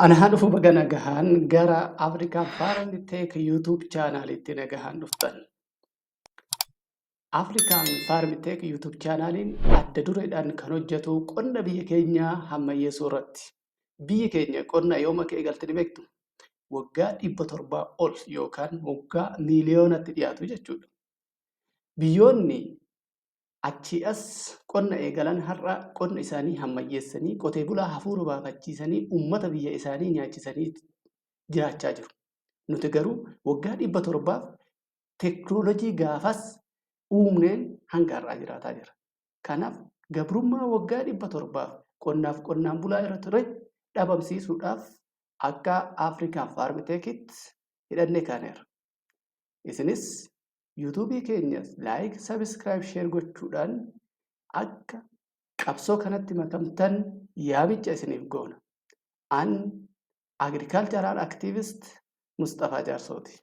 Ana haa dhufu, baga nagahaan gara African Farm Tech YouTube channelitti nagahaan dhuftan. African Farm Tech YouTube channeliin adda dureedhaan kan hojjetu qonna biyya keenyaa hammayyeessuu irratti. Biyyi keenya qonna yoom akka eegalte ni beektu? Waggaa 700 ol yookaan waggaa miiliyoonatti dhiyaatu jechuudha. Biyyoonni achii as qonna eegalan har'a qonna isaanii hammayyeessanii, qotee bulaa hafuura baafachiisanii, uummata biyya isaanii nyaachisanii jiraachaa jiru. Nuti garuu waggaa 700f teeknoolojii gaafas uumneen hanga har'aa jiraataa jira. Kanaaf gabrummaa waggaa 700f qonnaaf qonnaan bulaa irra ture dhabamsiisuudhaaf akka African Farm Techitti hidhannee kaaneera. Isinis YouTubeii keenya like, subscribe, share gochuudhaan akka qabsoo kanatti makamtan yaamicha isiniif goona. An agricultural activist Mustafaa Jaarsooti.